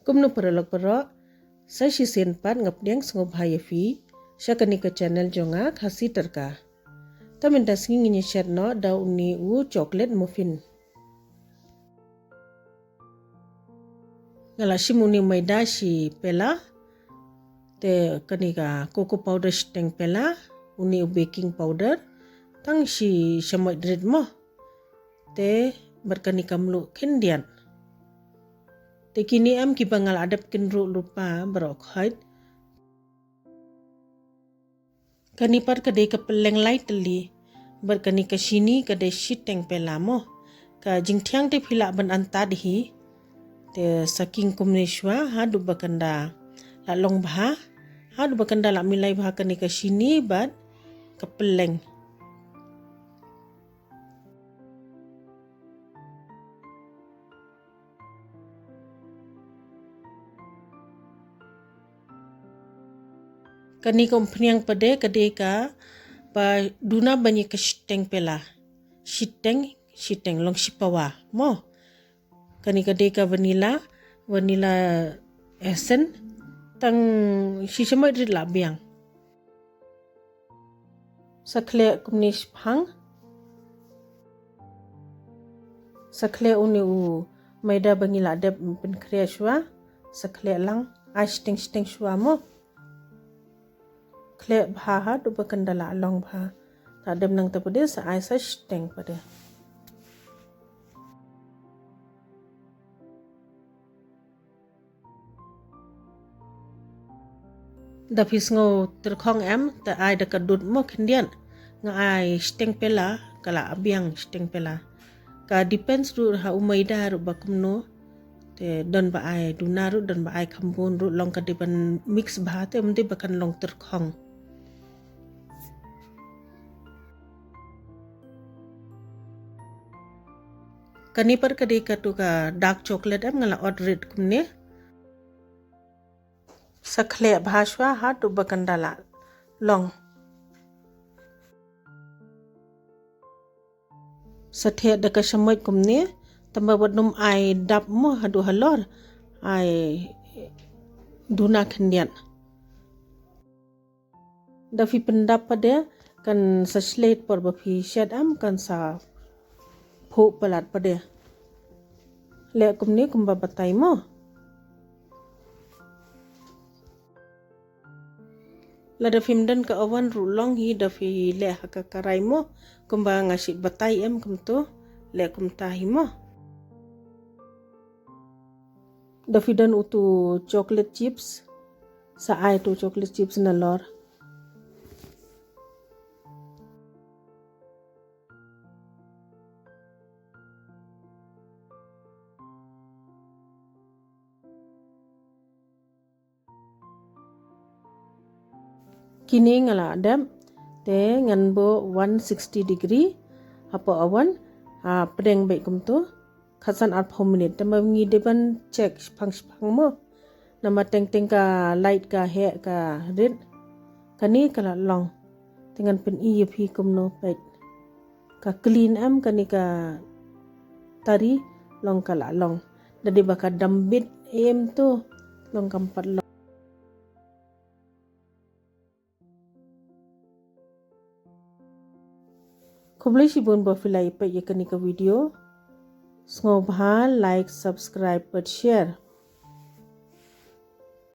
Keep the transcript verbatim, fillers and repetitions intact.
Kumno paralok parok, sa shisien pat nga pdiang sngewbha ïa phi sha kane ka channel jong nga, Khasi Tyrka. Te mynta sngi ngin ïa shet noh da une u chocolate muffin. Nga la shim une u maida shi pela, te kane ka cocoa powder shiteng pela, une u baking powder tang shi shamoit rit mo. Te bad kane ka mluh khyndiat. Te kine em kiba nga la dep kynruh lypa baroh khoit. Kane pat ka dei ka pylleng lai tylli bad kane ka shini ka dei shiteng pela mo. Ka jingthiang te phi lah ban antad hi. Te sa king kumne shuwa haduh ba kan da la long bha, haduh ba kan da la milai bha kane ka shini bad ka pylleng. Kane ka umphniang pat de ka dei kaba duna ban ïa ka shiteng pela. Shiteng, shiteng long shi pawa mo. Kane ka dei ka vanilla, vanilla essence, tang shi shamoit rit la biang. Sa khleh kumne shiphang. Sa khleh une u maida ba ngi la dep pynkhriah shuwa. Sa khleh lang, ai shiteng shiteng shuwa mo. Khleh bha haduh ba kan da la long bha. Ta dep nangta pat de, sa ai sa shiteng pat de. Da phi sngew tyrkhong em, te ai da ka dud mo khyndiat. Nga ai shiteng pela, ka la biang shiteng pela. Ka depends ruh ha u maida ruh ba kumno. Te don ba ai duna ruh, don ba ai kham bun ruh, long ka dei ban mix bha te ym dei ba kan long tyrkhong. Kane pat ka dei katu ka dark chocolate em, nga la ot rit kumne. Sa khleh bha shuwa haduh ba kan da la long. Sa theh da ka shamoit kumne, tangba wat nym ai dap mo haduh halor, ai duna khyndiat. Da phi pyndap pat de, kan sa shlei por ba phi shet em, kan sa phuh palat pat de. Leh kumne kumba batai mo. Lada phim don ka oven ruh long hi, da phi leh ha ka karai mo, kumba nga shu batai em kumto, leh kumta hi mo. Da phi don utu chocolate chips, sa ai tu chocolate chips nalor. Kine nga la dep, te ngan buh one sixty degree hapoh oven, ha pdeng beit kumto, khatsan arphew minit, te ma ngi dei ban check shiphang shiphang mo. Namar teng teng ka light ka heh ka rit. Kane ka la long. Te ngan pyni ïa phi kumno peit. Ka clean em kane ka tari, long ka la long. Da dei ba ka dam bit em to, long kam pat long. Khublei shibun ba phi la ïa peit ïa kane ka video. Sngewbha like, subscribe bad share.